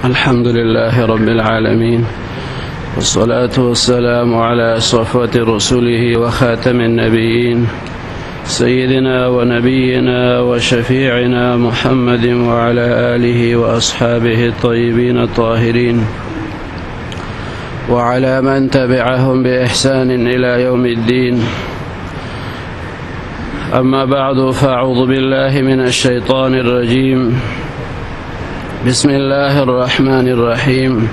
الحمد لله رب العالمين، والصلاة والسلام على صفوة رسله وخاتم النبيين، سيدنا ونبينا وشفيعنا محمد وعلى آله وأصحابه الطيبين الطاهرين، وعلى من تبعهم بإحسان إلى يوم الدين. أما بعد، فأعوذ بالله من الشيطان الرجيم. بسم الله الرحمن الرحيم.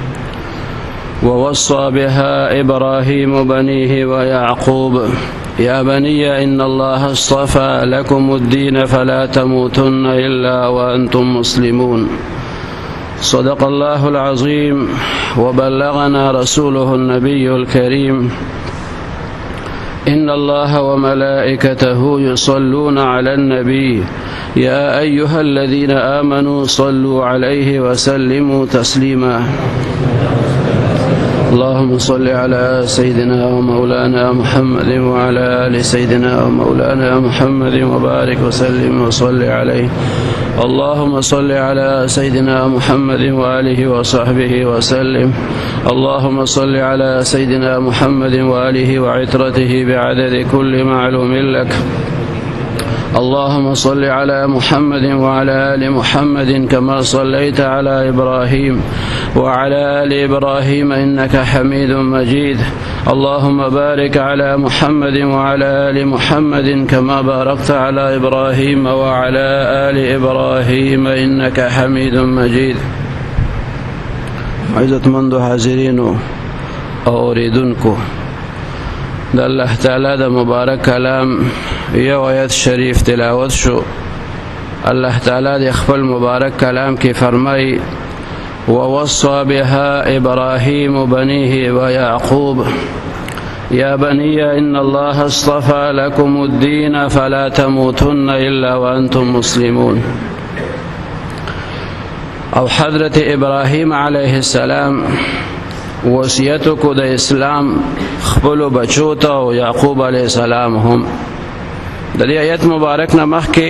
ووصى بها إبراهيم بنيه ويعقوب يا بني إن الله اصطفى لكم الدين فلا تموتن إلا وأنتم مسلمون. صدق الله العظيم، وبلغنا رسوله النبي الكريم. إن الله وملائكته يصلون على النبي يا أيها الذين آمنوا صلوا عليه وسلموا تسليما. اللهم صل على سيدنا ومولانا محمد وعلى آل سيدنا ومولانا محمد وبارك وسلم وصل عليه. اللهم صل على سيدنا محمد وآله وصحبه وسلم. اللهم صل على سيدنا محمد وآله وعترته بعدد كل معلوم لك. اللهم صل على محمد وعلى آل محمد كما صليت على إبراهيم وعلى آل إبراهيم إنك حميد مجيد. اللهم بارك على محمد وعلى آل محمد كما باركت على إبراهيم وعلى آل إبراهيم إنك حميد مجيد. عزتمندو حاضرینو او اوریدونکو، د الله تعالی د مبارک کلام یو آیت شریف تلاوت شو. الله تعالی د خپل مبارک کلام کې فرمایي: ووصى بها إبراهيم بنيه ويعقوب يا بني إن الله اصطفى لكم الدين فلا تموتن إلا وأنتم مسلمون. او حضرت ابراهیم علیه السلام وصیت کو د اسلام خپل بچو ته او یعقوب علیه السلام هم. د دې آیت مبارک نه مخکې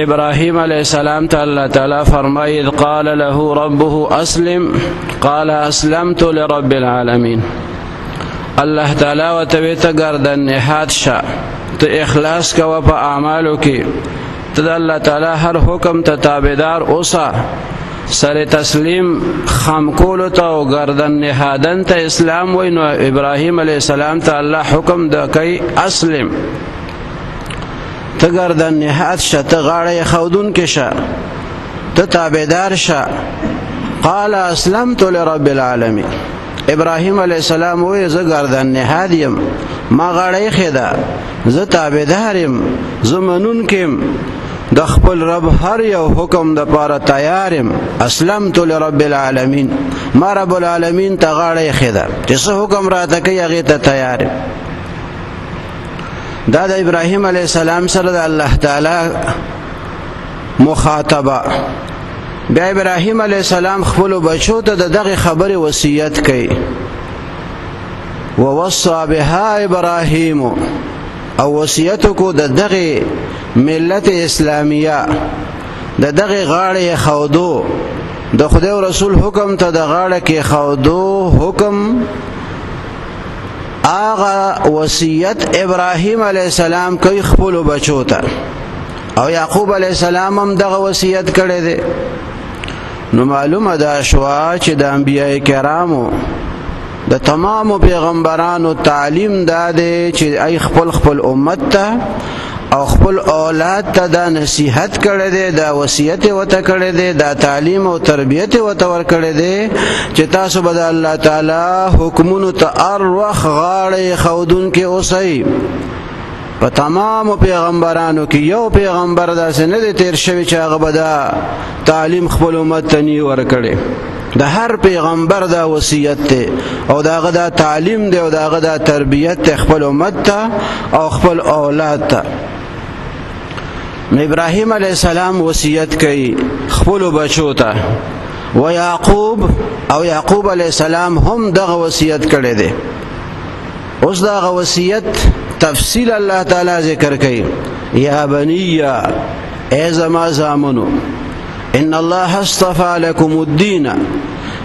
ابراهیم علیه السلام ته الله تعالی فرمایي: اذ قال له ربه اسلم قال اسلمت لرب العالمین. الله تعالی وتوی ته گردن نهاد شه، ته اخلاص کوه په اعمالو کې، ته د الله تعالی هر حکم ته تابعدار اوسه، سر تسلیم خم کولو ته او گردن نهادن ته اسلام وای. نو ابراهیم علیه السلام ته الله حکم د کوي: اسلم، ته گردن نهاد شه، ته غاړه خودون کې شه، ته تابعدار شه. قال اسلمت لرب العالمین. ابراهیم علیه السلام وای زه گردن نهاد یم، ما غاړه خدا، زه تابعدار یم، زه منونکم، د خپل رب هر یو حکم د پاره تیار یم. اسلمت لرب العالمین، ما رب العالمین ته غاړه خدا، چې څه حکم راته کوي هغې ته تیار یم. دا د ابراهیم علیه السلام سره د الله تعالی مخاطبه. بیا ابراهیم علیه السلام خپلو بچو ته د دغې خبرې وصیت کوي: ووصى بها ابراهیم. او وصیت کو د دغې ملت اسلامیه، د دغې غاړې خودو، د خدای او رسول حکم ته د غاړه کې خودو حکم، هغه وصیت ابراهیم علیه السلام کوي خپلو بچو ته. او یعقوب علیه السلام هم دغه وصیت کړی دی. نو معلومه ده شوه چې د انبیاء کرامو د تمامو پیغمبرانو تعلیم دا دی چې ای خپل خپل امت ته او خپل اولاد ته دا نصیحت کړی دی، دا وصیت ورته کړی دی، دا تعلیم او تربیت ورته ورکړی دی چې تاسو به د الله تعالی حکمونو ته هر وخت غاړې ښودونکي اوسئ. په تمامو پیغمبرانو کې یو پیغمبر داسې نه دی تیر شوی چې هغه به دا تعلیم خپل امت ته نه ورکړي. د هر پیغمبر دا وصیت دی او داغه دا تعلیم دی او داغه دا تربیت دی خپل امت ته او خپل اولاد ته. نو ابراهیم علیه السلام وصیت کوي خپل بچو ته، و یعقوب او یعقوب علیه السلام هم دغه وصیت کړی دی. اوس دغه وصیت تفصیل الله تعالی ذکر کوي: یا بنی، ای زما زامنو، ان الله اصطفى لكم الدين،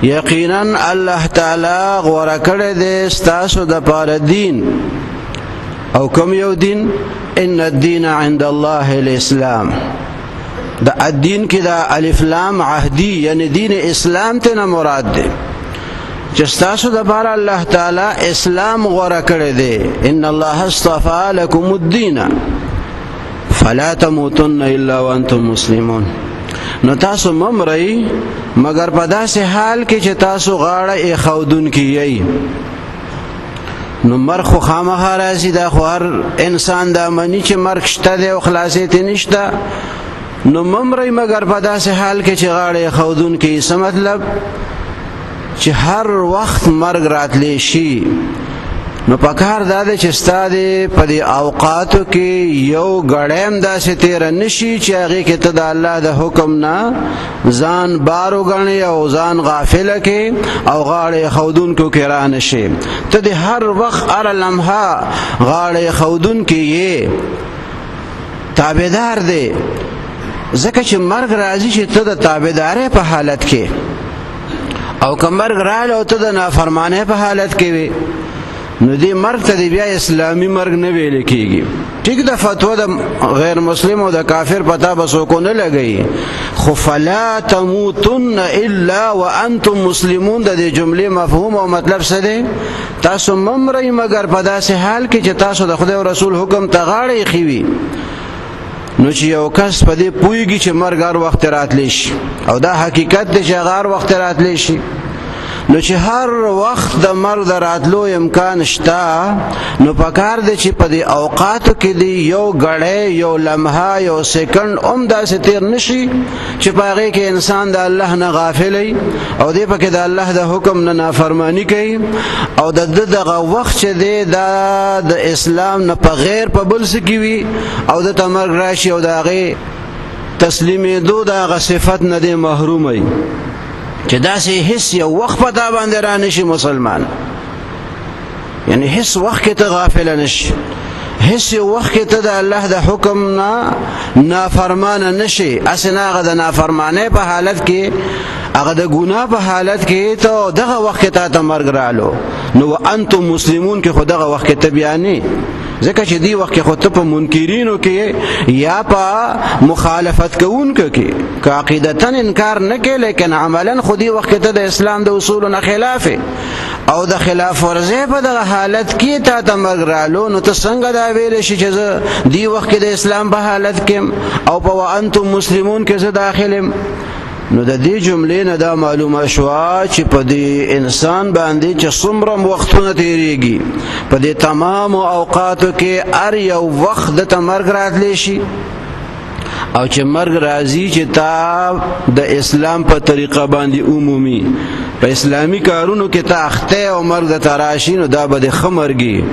یقینا الله تعالی غوړه کړی دی ستاسو د پاره دین. او کوم یو دین؟ ان الدین عند الله الاسلام. د الدین کې دا الف لام عهدی، یعنی دین اسلام ته نه مراد دی چې ستاسو د پاره الله تعالی اسلام غوړه کړی دی. ان الله اصطفى لكم الدین فلا تموتن الا وانتم مسلمون. نو تاسو ممرئ مگر په داسې حال کې چې تاسو غاړه یې خودون کې یئ. نو مرګ خو خامخا راځي، دا خو هر انسان دا مني چې مرګ شته دی او خلاصې ته نشته. نو ممرئ مگر په داسې حال کې چې غاړه یې خودون کې. څه مطلب؟ چې هر وخت مرګ راتلی شي. نو پکار دا دی چې ستا دې په دې اوقاتو کې یو ګړی هم داسې تېره نه شي چې هغې کې ته د الله د حکم نه ځان بار وګڼې او ځان غافله کې او غاړې ښودونکو کې را نه شي. ته دې هر وخت هره لمحه غاړې ښودونکې یې، تابعدار دی، ځکه چې مرګ راځي چې ته د تابعدارۍ په حالت کې، او که مرګ راغلی او ته د نافرمانۍ په حالت کې وې، نو دې مرګ ته بیا اسلامي مرګ نه ویل کیږي. ټیک د فتوا د غیر مسلم او د کافر پتا به څوک نه لګي، خو فلا تموتن الا وانتم مسلمون د دې جملې مفهوم او مطلب څه دی؟ تاسو ممرئ مګر په داسې حال کې چې تاسو د خدای او رسول حکم ته غاړه ایښې وي. نو چې یو کس په دې پوهیږي چې مرګ هر وخت راتلی شي، او دا حقیقت دی چې هغه هر وخت راتلی شي، نو چې هر وخت د مرګ د راتلو امکان شته، نو پکار دی چې په دې اوقاتو کې دی یو ګړی، یو لمحه، یو سیکنډ هم داسې تیر نشي چې په هغې کې انسان د الله نه غافل وي او دی پکې د الله د حکم نه نافرماني کوي، او د ده دغه وخت چې دی دا د اسلام نه په غیر په بل څه کې وي، او ده ته مرګ راشي او د هغې تسلیمېدو د هغه صفت نه دی محروم وي، چې داسې هیڅ یو وخت په تا باندې را نشي مسلمان. یعنی هیڅ وخت کې ته غافل نشي، هیڅ یو وخت کې ته د الله د حکم نه نافرمانه نشي. هسې نه هغه د نافرمانۍ په حالت کې، هغه د ګناه په حالت کې ته دغه وخت کې تا ته مرګ رالو، نو وانتم مسلمون کې خو دغه وخت کې ته بیا نه، ځکه چې دی وخت کې خو ته په منکرینو کې یا په مخالفت کوونکو کې که عقیدتاً انکار نه کې، لیکن عملاً خو دی وخت کې ته د اسلام د اصولو نه خلاف او د خلاف ورزۍ په دغه حالت کې تا ته مرګ رالو، نو ته څنګه دا ویلی شي چې زه دی وخت کې د اسلام په حالت کې او په وانتم مسلمون کې زه داخل یم؟ نو د دې جملې نه دا معلومه شوه چې په دې انسان باندې چې څومره وختونه تیریږي، په دې تمامو اوقاتو کې هر یو وخت د ته مرګ راتلی شي، او چې مرګ راځي چې تا د اسلام په طریقه باندې عمومي په اسلامي کارونو کې ته اخته او مرګ د ته راشي، نو دا به د ښه مرګي،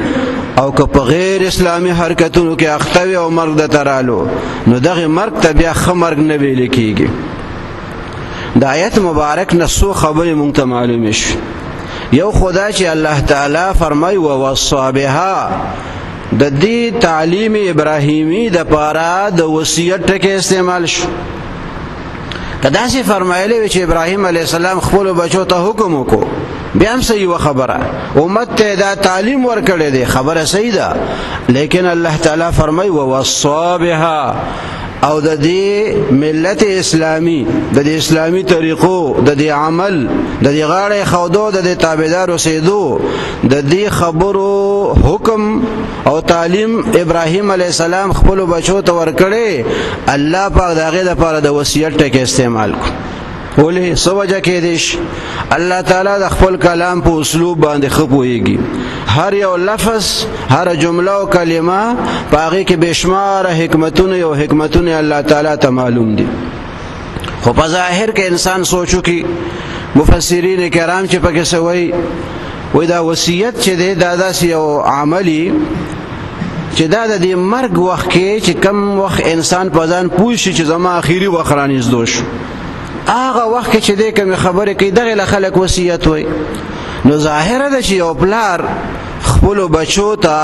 او که په غیر اسلامي حرکتونو کې اخته وي او مرګ د ته رالو، نو دغه مرګ ته بیا ښه مرګ نه ویل کیږي. د آیت مبارک نه څو خبرې مونږ ته معلومې شوې. یو خدا چې الله تعالی فرمای ووصى بها، د دې تعلیم ابراهیمی د پاره د وصیت ټکی استعمال شو. که داسې فرمایلی وي چې ابراهیم علیه السلام خپلو بچو ته حکم وکړو، بیا هم صحیح وه خبره، امت ته دا تعلیم ورکړی دی، خبره صحیح ده، لیکن الله تعالی فرمای ووصى بها، او د دې ملت اسلامی، د دې اسلامی طریقو، د دې عمل، د دې غاړې خودو، د دې تابعدار اوسېدو، د دې خبرو حکم او تعلیم ابراهیم علیه السلام خپل بچو ته ورکړي، الله پاک د هغې دپاره د وصیت ټکی استعمال کړو. ولې څه وجه کېدی شي؟ الله تعالی د خپل کلام په اسلوب باندې ښه پوهېږي. هر یو لفظ، هر جمله او کلمه په هغې کې بېشماره حکمتونه او حکمتونه الله تعالی ته معلوم دي. خو په ظاهر کې انسان سوچ وکړي، مفسرین کرام چې پکې څه وایي، وایي دا وصیت چې دی دا داسې یو عملي چې دا د دې مرګ وخت کې چې کم وخت انسان په ځان پوه شي چې زما اخري وخت رانږدې شو، هغه وخت کې چې دی کومې خبرې کوي دغې له خلک وصیت وایي. نو ظاهره ده چې یو پلار خپلو بچو ته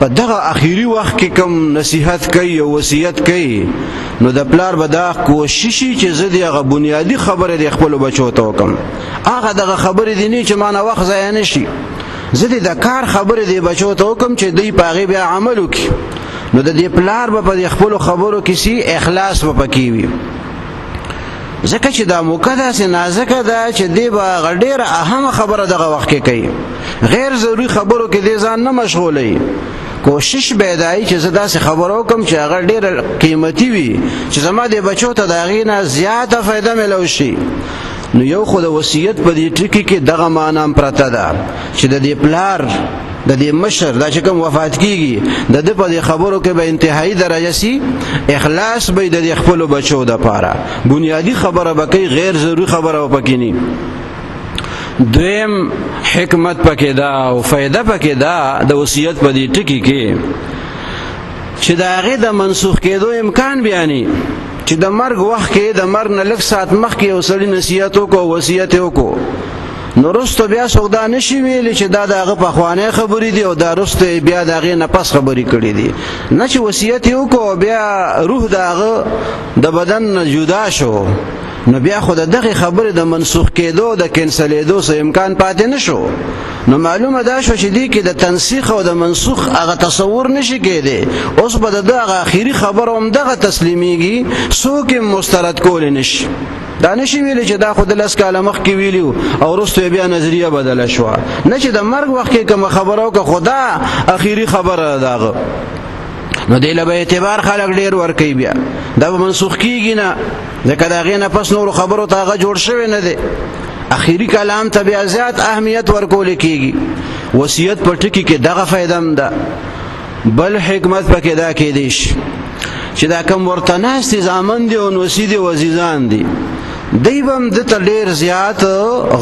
په دغه اخیری وخت کې کوم نصیحت کوي او وصیت کوي، نو د پلار به دا کوشش چې زه دې هغه بنیادی خبره د خپل بچو ته وکم. هغه دغه خبرې دي نه چې مانه وخت ضایع نشي، زه دې د کار خبرې دې بچو ته وکم چې دوی په هغې بیا عمل وکړي. نو د دې پلار به په خپل خبرو کې سي اخلاص به پکې وي، ځکه چې دا موقع داسې نازکه ده چې دی به هغه ډېره اهمه خبره دغه وخت کې کوي. غیر ضروري خبرو کې دی ځان نه مشغولوي. کوشش به دای چې زه داسې خبرو وکم چې هغه ډېره قیمتي وي، چې زما د بچو ته د هغې نه زیاته فایده میلو شي. نو یو خو د وصیت په دې ټکي کې دغه معنا هم پرته ده چې د دې پلار د دې مشر دا چې کوم وفات کیږي د دې په دې خبرو کې به انتهایی درجه سي اخلاص به د خپل بچو د پاره بنیادی خبره به کوي، غیر ضروري خبره به پکې نه. دویم حکمت پکې دا او فایده پکې دا د وصیت په دې ټکي کې چې د هغې د منسوخ کېدو امکان بیانې، چې د مرګ وخت کې د مرګ نه لږ ساعت مخکې یو سړي نصیحت وکړو، وصیت یې وکړو، نو وروسته بیا څوک دا نشي ویلی چې دا د هغه پخوانۍ خبرې دي او دا وروسته یې بیا د هغې نه پس خبرې کړې دي. نه چې وصیت یې وکړو بیا روح د هغه د بدن نه جدا شو، نو بیا خو د دغې خبرې د منسوخ کېدو د کینسلېدو څه امکان پاتې نه شو. نو معلومه دا شو چې دې کې د تنسیخ او د منسوخ هغه تصور نشي کېدی. اوس به د ده هغه اخري خبره هم دغه تسلیمیږي، څوک یې مسترد کولی نشي. دا نشي ویلی چې دا خو د 10 کاله مخکې ویلي او وروسته یې بیا نظریه بدله شوه. نه چې د مرګ وخت کې کومه خبره وکړه خو دا اخري خبره ده د هغه، نو دې له به اعتبار خلک ډېر ورکوي، بیا دا به منسوخ کېږي نه، ځکه د هغې نه پس نورو خبرو ته هغه جوړ شوی نه دی. اخیری کلام ته بیا زیات اهمیت ورکول کېږي. وصیت په ټکي کې دغه فایده هم ده. بل حکمت پکې دا کېدی شي چې دا کوم ورته ناست زامن دي او نوسي دي او عزیزان دي، دی به هم ده ته ډېر زیات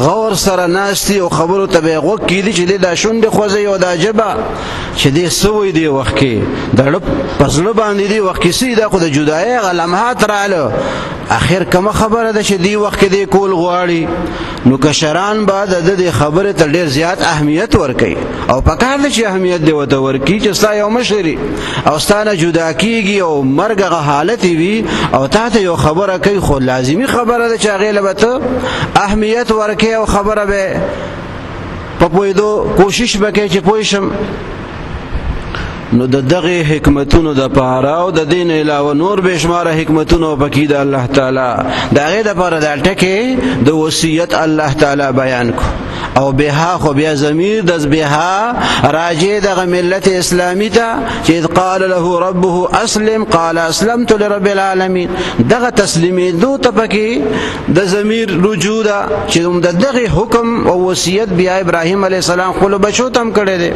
غور سره ناست دي او خبرو ته به یې غوږ کېدي چې دی دا شونډې خوځوي او دا ژبه چې دی څه وایي دې وخت کې د زړه په زړه باندې دې وخت کې څه دا خو د جدایۍ هغه لمحات راغله. اخر کومه خبره ده چې دی وخت کې دی کول غواړي، نو کشران به د دې خبرې ته ډېر زیات اهمیت ورکوي او پکار ده چې اهمیت دی ورته ورکړي چې ستا یو مشري او ستا نه جدا کېږي او مرګ هغه حالت وي او تا ته یو خبره کوي، خو لازمي خبره ده چې هغې له به ته اهمیت ورکوې او خبره به په پوهېدو کوشش به کوې چې پوه شم. نو د دغه حکمتونو د پاره او د دین علاوه نور بشمار حکمتونو پکې د الله تعالی د هغې د پاره د ټکي د وصیت الله تعالی بیان کو. او بها خو بیا ضمیر د بها راجع دغه ملت اسلامی ته چې اذ قال له ربه اسلم قال اسلمت لرب العالمین، دغه تسلیمېدو ته پکې د ضمیر رجوع ده چې هم د دغه حکم او وصیت بیا ابراهیم علیه السلام خپلو بچو ته هم کړی دی.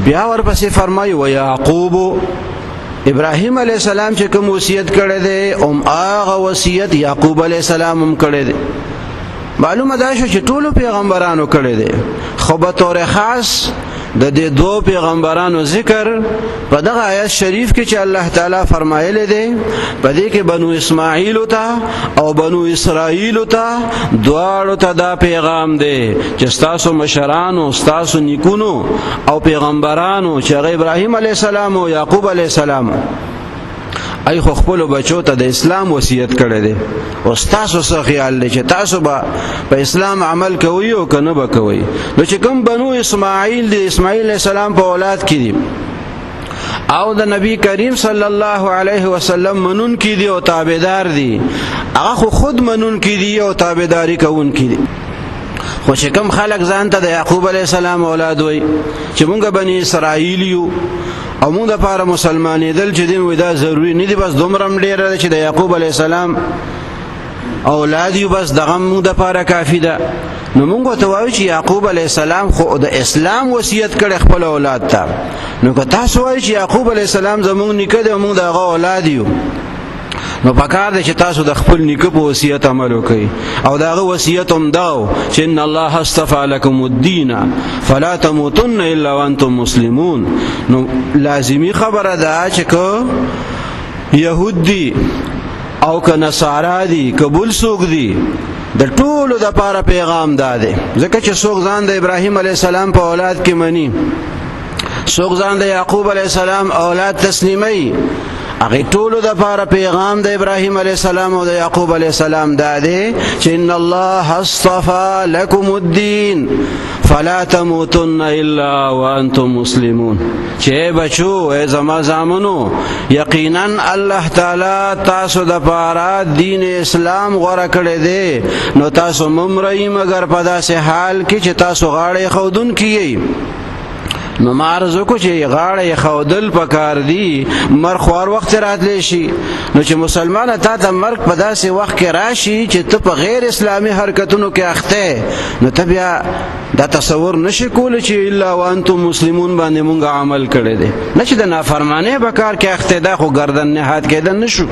بیا ورپسې فرمایي و یعقوب، ابراهیم علیه السلام چې کوم وصیت کړی دی هم هغه وصیت یعقوب علیه السلام هم کړی دی. معلومه دا شو چې ټولو پیغمبرانو کړی دی، خو به طور خاص د دې دوو پیغمبرانو ذکر په دغه آیت شریف کې چې الله تعالی فرمایلی دی، په دې کې بنو اسماعیل ته او بنو اسرائیل ته دواړو ته دا پیغام دی چې ستاسو مشرانو، ستاسو نیکونو او پیغمبرانو چې هغه ابراهیم علیه السلام او یعقوب علیه السلام ای خو خپل بچو ته د اسلام وصیت کړی دی، او تاسو څه خیال دی چې تاسو به په اسلام عمل کوئ او کنه به کوئ؟ نو چې کوم بنو اسماعیل دی، اسماعیل علیه السلام په اولاد کې دي او د نبی کریم صلی الله علیه وسلم منون کې دي او تابعدار دي، هغه خو خود منون کې دي او تابعداري کوونکي دي. خو چې کوم خلک ځان ته د یعقوب علیه السلام اولاد وای چې مونږ بنی اسرائیل یو او مونږ د پاره مسلمانېدل چې دین وای دا ضروری نه دی، بس دومره هم ډېره ده چې د یعقوب علیه السلام اولاد یو، بس دغه مونږ د پاره کافي ده. نو مونږ ته وایو چې یعقوب علیه السلام خو د اسلام وصیت کړی خپل اولاد ته، نو که تاسو وایئ چې یعقوب علیه السلام زمونږ نیکه دی او مونږ د هغه اولاد یو، نو پکار دی چې تاسو د خپل نیکه په وصیت عمل وکړئ. او داغه وصیت هم داو چې ان الله اصطفى لكم الدين فلا تموتن الا وانتم مسلمون. نو لازمی خبره ده چې که یهود دي او که نصارا دي، قبول څوک دي، د ټولو د پاره پیغام دا دی، ځکه چې څوک ځان د ابراهیم علیه السلام په اولاد کې مني څوک ځان د یعقوب علی السلام اولاد تسلیمي، هغه ټولو د پاره پیغام د ابراهیم علی السلام او د یعقوب علی السلام دا دی چې ان الله اصطفى لكم الدين فلا تموتن الا وانتم مسلمون. چې بچو، ای زما زامنو، یقینا الله تعالی تاسو د پاره دین اسلام غوړه کړی دی، نو تاسو ممرئ مگر په داسې حال کې چې تاسو غاړې خودون کیږئ. نو معرض کو چې غاړه خودل پکار دی، مر خوار وخت راتلی شي. نو چې مسلمان تا ته مرګ په داسې وخت کې راشي چې ته په غیر اسلامي حرکتونو کې اخته، نو ته بیا دا تصور نشي کولی چې الا وانتم مسلمون باندې مونږ عمل کړی دی. نه چې د نافرمانۍ په کار کې اخته ده، خو گردن نهاد کېدل نشو.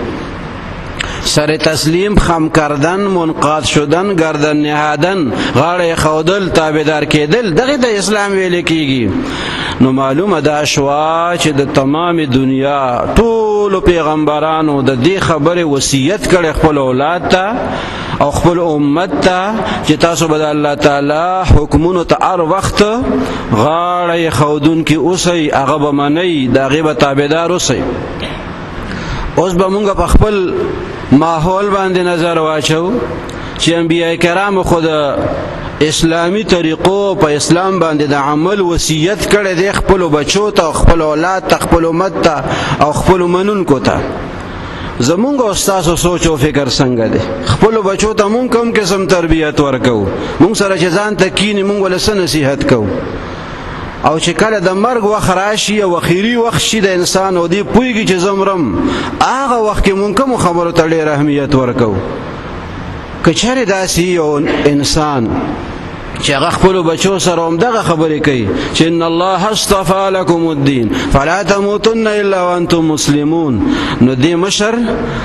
سر تسلیم خم کردن، منقاد شدن، گردن نهادن، غاړه خودل، تابعدار کېدل، دغه د اسلام ویل کېږي. نو معلومه دا شوا چې د تمام دنیا ټول پیغمبرانو د دې خبرې وصیت کړي خپل اولاد ته او خپل امت ته چې تاسو به د الله تعالی حکمونو ته هر وخت غاړه خودون کې اوسئ، هغه به منئ، د هغې به تابعدار اوسئ. اوس به مونږ په خپل ماحول باندې نظر واچو چې انبیاء کرام خود اسلامی طریقو په اسلام باندې د عمل وصیت کړی دی خپل بچو ته، خپل اولاد ته، خپل امت ته او خپل منونکو ته. زمونږ او ستاسو سوچ او فکر څنګه دی؟ خپل بچو ته مونږ کوم قسم تربیت ورکو؟ مونږ سره چې ځان ته کینی مونږ ول څه نصیحت کوو؟ او چې کله د مرګ وخت راشي او اخیری وخت شي د انسان او دی پوهیږي چې زمرم، هغه وخت کې مونږ کوم خبرو ته ډېر اهمیت ورکو؟ که چېرې داسې یو انسان چې هغه خپلو بچو سره هم دغه خبرې کوي چې ان الله اصطفى لكم الدين فلا تموتن الا وانتم مسلمون، نو دې مشر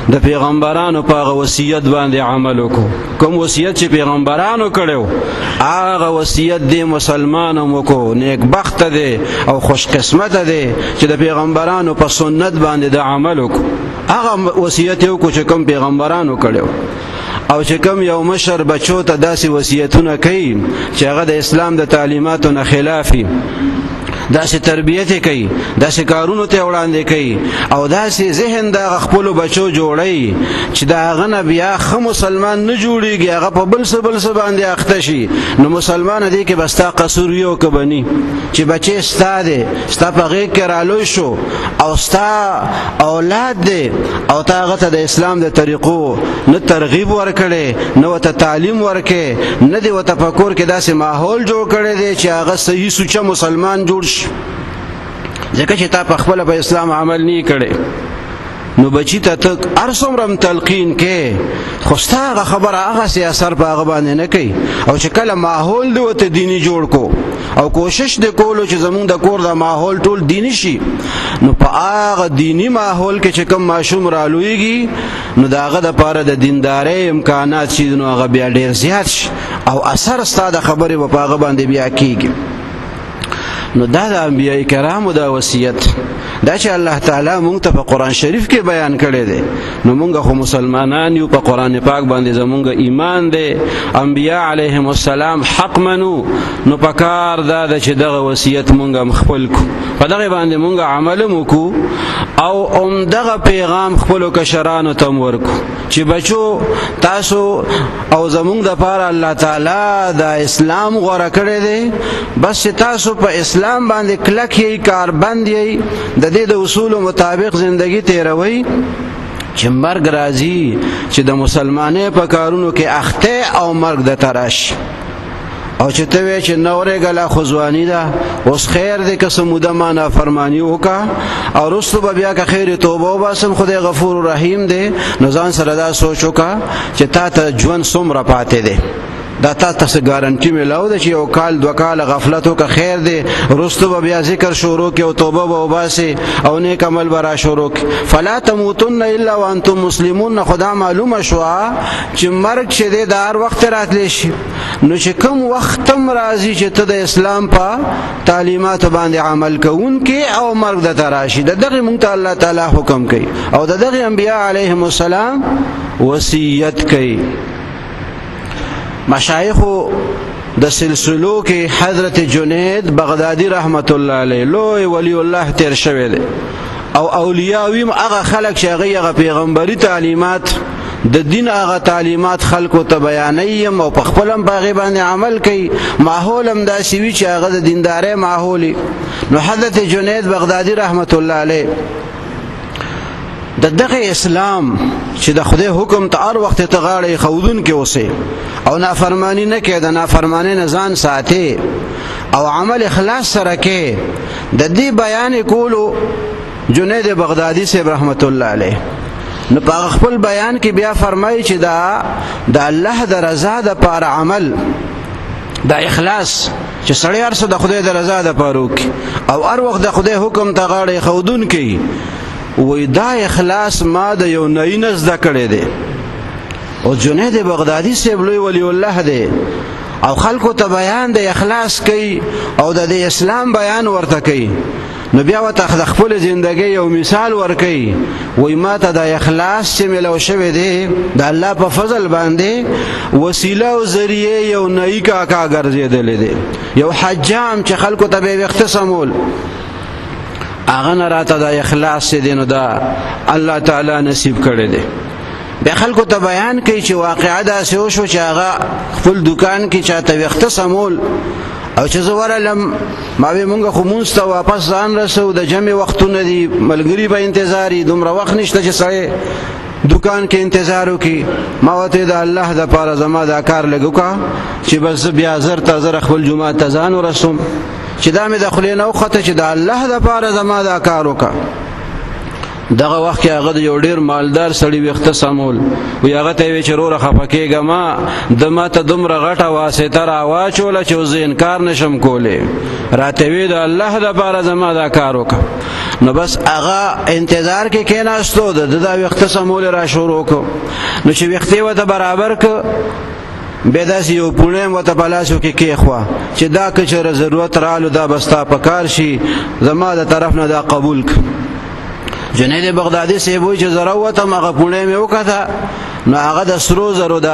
د پیغمبرانو په هغه وصیت باندې عمل وکړو. کوم وصیت چې پیغمبرانو کړو هغه وصیت دې مسلمانو وکړو. نیکبخت دی او خوش قسمت دی چې د پیغمبرانو په سنت باندې د عمل وکړو. هغه وصیت یې وکړو چې کوم پیغمبرانو کړو. او چې کوم یو مشر بچو ته داسې وصیتونه کوي چې هغه د اسلام د تعلیماتو نه خلافي، داسې تربیت کوي، داسې کارونو ته وړاندې کوي او داسې ذهن د خپلو بچو جوړوي چې د هغه نه بیا ښه مسلمان نه جوړیږي، هغه په بل څه بل څه باندې اخته شي. نو مسلمان دی کې به ستا قصور یو که به ني چې بچی ستا دی، ستا په غېږ کې رالوی شو او ستا اولاد دی او تا هغه ته د اسلام د طریقو نه ترغیب ورکړی، نه ورته تعلیم ورکړی، نه دې ورته په کور کې داسې ماحول جوړ کړی دی چې هغه صحیح سوچه مسلمان جوړ شي. ځکه چې تا په خپله په اسلام عمل نه کړی، نو بچی ته ته هر څومره هم تلقین کې، خو ستا هغه خبره هغسې اثر په هغه باندې نه کوي. او چې کله ماحول دې ورته دیني جوړ کو او کوشش دې کولو چې زمونږ د کور د ماحول ټول دیني شي، نو په هغه دیني ماحول کې چې کوم ماشوم رالویږي نو د هغه دپاره د دیندارۍ امکانات چې نو هغه بیا ډېر زیات شي او اثر ستا د خبرې به په هغه باندې بیا کېږي. نو دا د انبیاء کرامو دا وصیت دا چې الله تعالی مونږ ته په قرآن شریف کې بیان کړی دی، نو مونږ خو مسلمانان یو، په قرآن پاک باندې زمونږ ایمان دی، انبیاء علیهم السلام حق منو، نو پکار دا ده چې دغه وصیت مونږ هم خپل کو، په دغه باندې مونږ عمل هم وکړو او هم دغه پیغام خپلو کشرانو ته هم ورکو چې بچو تاسو او زمونږ دپاره الله تعالی دا اسلام غوره کړی دی، بس چې تاسو په اسلام باندې کلک یئ، کاربند یئ، د دې د اصولو مطابق زندگی تیروئ، چې مرګ راځي چې د مسلمانۍ په کارونو کې اخته او مرګ د تراش. او چې ته وې چې نورې ګله خو ځواني ده، اوس خیر دی که څه موده ما نافرماني وکړه او وروسته به بیا که خیر توبه وباسم، خدای غفور رحیم دی. نو ځان سره دا سوچ وکړه چې تا ته ژوند څومره پاتې دی، دا تا ته څه ګارنټي میلاو ده چې یو کال دوه کاله غفلت وکړه خیر دی، وروسته به بیا ذکر شروع کړې او توبه به وباسې او نیک عمل به را شروع کړې. فلا تموتن الا وانتم مسلمون. خو دا معلومه شوه چې مرګ چې دی دا هر وخت راتلی شي، نو چې کوم وخت هم راځي چې ته د اسلام په تعلیماتو باندې عمل کوونکې او مرګ درته راشي، د دغې مونږ ته الله تعالی حکم کوي او د دغې انبیا علیهم السلام وصیت کوي. مشایخو د سلسلو کې حضرت جنید بغدادي رحمت الله علیه لوی ولی الله تیر شوی دی. او اولیاء ویم هغه خلک چې هغه پیغمبري تعلیمات د دین هغه تعلیمات خلکو ته بیانوي او په خپلم باغې باندې عمل کوي، ماحول هم داسې وي چې هغه د دیندارۍ ماحول. نو حضرت جنید بغدادي رحمت الله علیه د دغه اسلام چې د خدای حکم ته هر وخت ته غاړې خودون کې اوسه او نافرمانی نه کې، د نافرمانی نه ځان ساتي او عمل اخلاص سره کې، د دې بیان کولو جنید بغدادي صاحب رحمت الله علیه نو په خپل بیان کې بیا فرمایي چې دا د الله د رضا د پاره عمل، د اخلاص چې سړی هر څه د خدای د رضا د پاره وکړي او هر وخت د خدای حکم ته غاړې خودون کوي، وای دا اخلاص ما د یو نئی نه زده کړی دی. او جنید بغدادي صاحب لوی ولی الله دی او خلکو ته بیان د اخلاص کوي او د اسلام بیان ورته کوي. نو بیا وته د خپل ژوندۍ یو مثال ورکي، وای ما ته د اخلاص چې ملو شوی دی د الله په فضل باندې وسیله او ذریعہ یو نئی کاکا ګرځیدل دی، یو حجام چې خلکو ته به وخت سمول، هغه نه راته د اخلاص دی نو دا الله تعالی نصیب کړی دی. بیا خلکو ته بیان کوي چې واقعا داسې وشو چې هغه خپل دکان کې چاته وخت سمول او چې زه ورغلم ما وی مونږ خو مونږ ته واپس ځان رسو، د جمع وختونه دي، ملګري به انتظاري، دومره وخت نشته چې سړی دکان کې انتظار وکړي. ما ورته د الله د پاره زما دا کار لږ وکړه چې بس بیا زر تر زر خپل جومات ته ځان ورسوم، چې دا مې د خولې نه وخته چې د الله د پاره زما دا کار وکړه. دغه وخت کې هغه یو ډیر مالدار سړی وخت سمول، وی هغه ته وی چې روره خفه کېږه ما، د ما ته دومره غټه واسطه را واچوله چې زه انکار نشم کولی، راته وی د الله د پاره زما دا کار وکړه. نو بس هغه انتظار کې کېناستو، د دا وخت سمول را شروع کو. نو چې وختې وته برابر ک، بیا داسې یو پوڼی هم ورته په لاسو کې کېښوه چې دا که چېرې ضرورت رالو دا به ستا په کار شي، زما د طرف نه دا قبول که. جنید بغدادي صاحب وایي چې زه راووتم هغه پوڼی مې وکته، نو هغه د سرو زرو د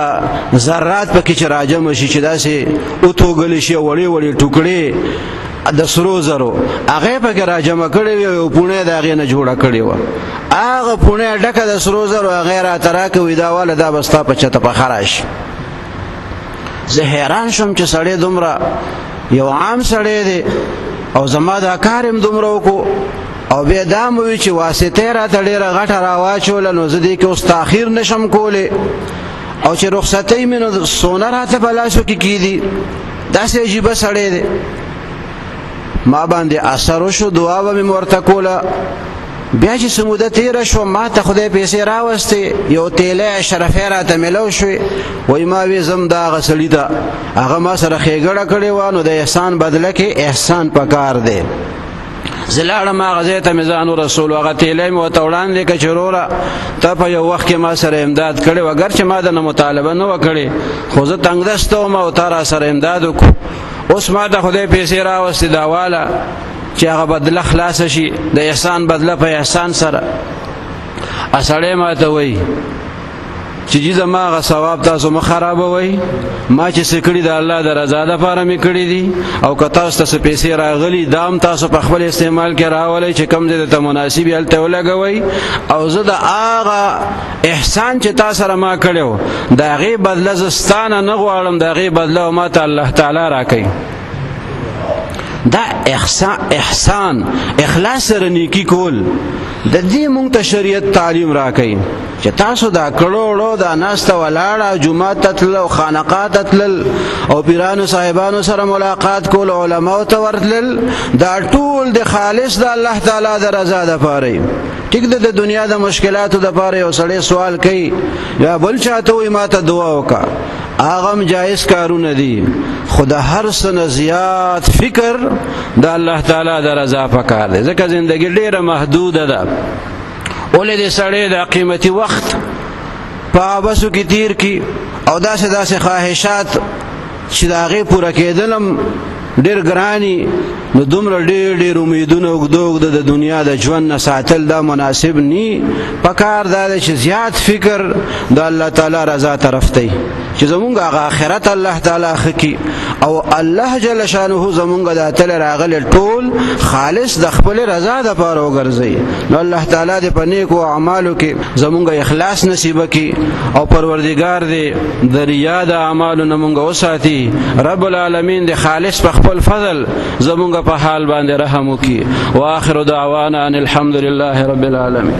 ذرات پکې چې راجمع شي چې داسې وتوږل شي، وړې وړې ټوکړې د سرو زرو هغه پکې راجمع کړې وې، یو پوڼی د هغې نه جوړه کړې وه، هغه پوڼی ډکه د سرو زرو هغه راته راکوي، دا واله دا به ستا په چته پخه راشي. زه حیران شوم چې سړی دومره یو عام سړی دی او زما دا کار هم دومره وکړو، او بیا دا مو وی چې واسطه راته ډېره غټه راواچوله، نو زه دې کې اوس تاخیر نشم کولی، او چې رخصتۍ مې نو سونه راته په لاسو کې کیدي. داسې عجیبه سړی دی. ما باندې اثر وشو، دعا به مې ورته کوله. بیا چې څه موده تېره شوه ما ته خدای پیسې راوستې، یو تیلی اشرفی راته میلو شوې، وایي ما وی ځم دا هغه سړي ته، هغه ما سره ښېګړه کړې وه، نو د احسان بدله کې احسان پکار دی. زه لاړم هغه ځای ته مې ځان ورسولو، هغه تیلی مې ورته وړاندې کړه چې وروره ته په یو وخت کې ما سره امداد کړی وه، اګر چې ما درنه مطالبه نه وه کړې، خو زه تنګدسته وم او تا را سره امداد وکړو، اوس ما ته خدای پیسې راوستې، دا واله چې هغه بدله خلاصه شي، د احسان بدله په احسان سره. سړی ما ته وایي چې جی زما هغه ثواب تاسو مه خرابوئ، ما چې څه کړي د الله د رضا دپاره مې کړي دي، او که تاسو ته څه پیسې راغلي دا هم تاسو په خپل استعمال کې راولئ چې کوم ځای ته مناسب وي هلته ولګوئ، او زه د هغه احسان چې تا سره ما کړی و د هغې بدله زه ستا نه نه غواړم، د هغې بدله ما ته الله تعالی راکوي. دا احسان اخلاص سره نیکی کول د دې مونږ ته شریعت تعلیم راکوي چې تاسو دا کړو وړو دا ناسته ولاړه جومات ته تلل او خانقاه ته تلل او پیرانو صاحبانو سره ملاقات کول، علماو ته ورتلل، دا ټول د خالص د الله تعالی د رضا دپاره. ټیک ده، د دنیا د مشکلاتو دپاره یو سړی سوال کوي یا بل چاته وایي ما ته دعا وکړه، هغه هم جایز کارونه دي، خو د هر څه نه زیات فکر د الله تعالی د رضا په کار دی، ځکه زندګي ډېره محدوده ده. ولې دې سړی د قیمتي وخت په عبثو کې تیر کی او داسې داسې خواهشات چې د هغې پوره کېدل هم ډېر ګراني، نو دومره ډېر ډېر امیدونه اوږده اوږده د دنیا د ژوند نه ساتل دا مناسب نی. پکار دا دی چې زیات فکر د الله تعالی رضا طرف ته. چې زمونږ هغه آخرت الله تعالی خکی او الله جل شانه زمونږ د تل راغلی ټول خالص د خپل رضا د پاره وګرځي. نو الله تعالی دې په نیکو اعمالو کې زمونږ اخلاص نصیب کړي او پروردگار دې د ریا د اعمالو نه مونږ وساتي. رب العالمین دې خالص په خپل فضل زمونږ په حال باندې رحم وکړي. واخر دعوانا ان الحمد لله رب العالمین.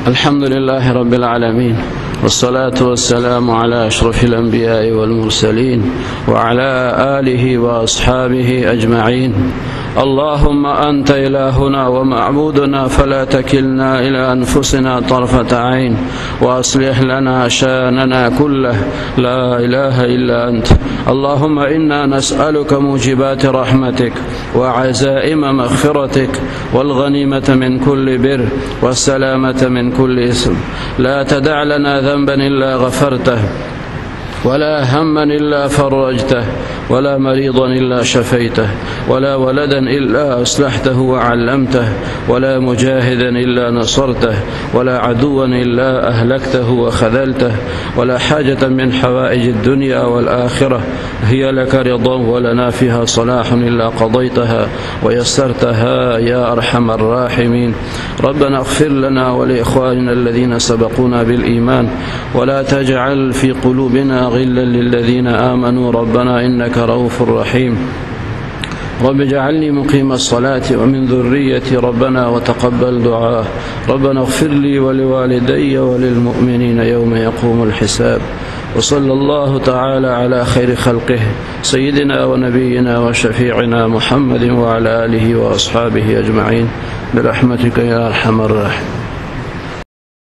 الحمد لله رب العالمين، والصلاة والسلام على أشرف الأنبياء والمرسلين وعلى آله وأصحابه أجمعين. اللهم أنت إلهنا ومعبودنا، فلا تكلنا إلى أنفسنا طرفة عين، وأصلح لنا شاننا كله، لا إله إلا أنت. اللهم إنا نسألك موجبات رحمتك وعزائم مغفرتك والغنيمة من كل بر والسلامة من كل إثم. لا تدع لنا ذنبا إلا غفرته، ولا هما إلا فرجته، ولا مريضا إلا شفيته، ولا ولدا إلا أصلحته وعلمته، ولا مجاهدا إلا نصرته، ولا عدوا إلا أهلكته وخذلته، ولا حاجة من حوائج الدنيا والآخرة هي لك رضا ولنا فيها صلاح إلا قضيتها ويسرتها يا أرحم الراحمين. ربنا اغفر لنا ولإخواننا الذين سبقونا بالإيمان، ولا تجعل في قلوبنا غلا للذين آمنوا، ربنا إنك رؤوف رحيم. رب اجعلني مقيم الصلاة ومن ذريتي ربنا وتقبل دعاء. ربنا اغفر لي ولوالدي وللمؤمنين يوم يقوم الحساب. وصلى الله تعالى على خير خلقه سيدنا ونبينا وشفيعنا محمد وعلى آله وأصحابه أجمعين برحمتك يا أرحم الراحمين.